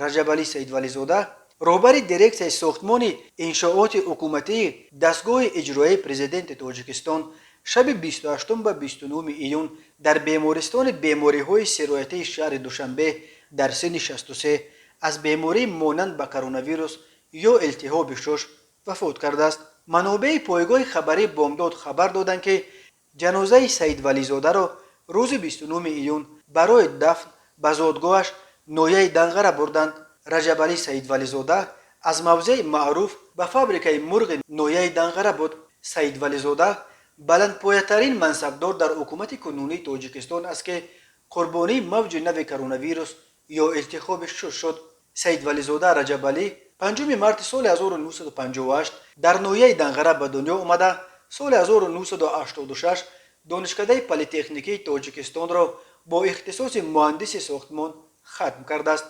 Раҷабалӣ Саидвализода, роҳбари дирексияи сохтмони иншооти ҳукуматии дастгоҳи иҷроияи Президенти Тоҷикистон, шаби 28 ба 29 июн дар бемористони бемориҳои сироятии шаҳри Душанбе дар синни 63 аз бемории монанд ба коронавирус ё илтиҳоби шуш вафот кардааст. Манобеи пойгоҳи хабарии «Бомдод» хабар доданд, ки ҷанозаи Саидвализодаро рӯзи 29 июн барои дафн ба зодгоҳаш, ноҳияи Данғара, бурданд. Раҷабалӣ Саидвализода аз мавзеи маъруф ба фабрикаи мурғи ноҳияи Данғара буд. Саидвализода баландпоятарин мансабдор дар ҳукумати кунунии Тоҷикистон аст, ки қурбонии мавҷи нави коронавирус ё илтиҳоби шуш шуд. Саидвализода Раҷабалӣ 5 марти соли 1958 дар ноҳияи Данғара ба дунё омада, соли 1986 Донишкадаи политехникии Тоҷикистонро бо ихтисоси муҳандиси сохтмон хатм кардааст.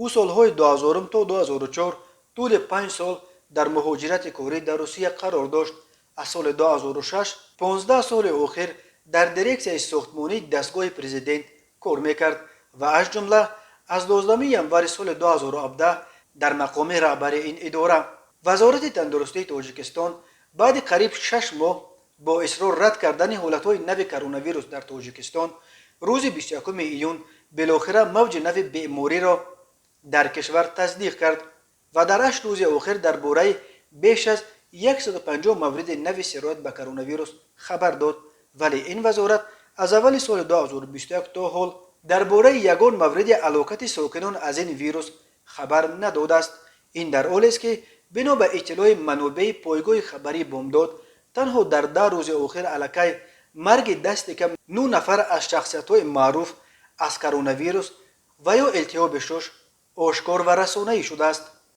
Ӯ солҳои 2000 то 2004 тӯли 5 сол дар муҳоҷирати корӣ дар Русия қарор дошт. Аз соли 2006 15 соли охир дар дирексияи сохтмонии дастгоҳи президент кор мекард ва аз ҷумла аз 12 январи соли 2017 дар мақоми раҳбари ин идора. Вазорати тандурустии Тоҷикистон баъди қариб 6 моҳ бо исрор рад кардани ҳолатҳои нави коронавирус дар Тоҷикистон, рӯзи 21 июн билохира мавҷи нави бемориро дар кишвар тасдиқ кард ва дар 8 рӯзи охир дар бораи беш аз 150 мавриди нави сироят ба коронавирус хабар дод. Вале ин вазорат аз аввали соли 2021 то ҳол дар бораи ягон мавриди алокати сокинон аз ин вирус хабар надодааст. Ин дар ҳолест, ки бино ба иттилои манобеи пойгоҳи хабарии «Бомдод», танҳо дар 10 рӯзи охир аллакай марги дасти кам нӯ нафар аз шахсиятҳои маъруф аз коронавирус ва ё илтиҳоби шуш ошкор ва расонаӣ шудааст.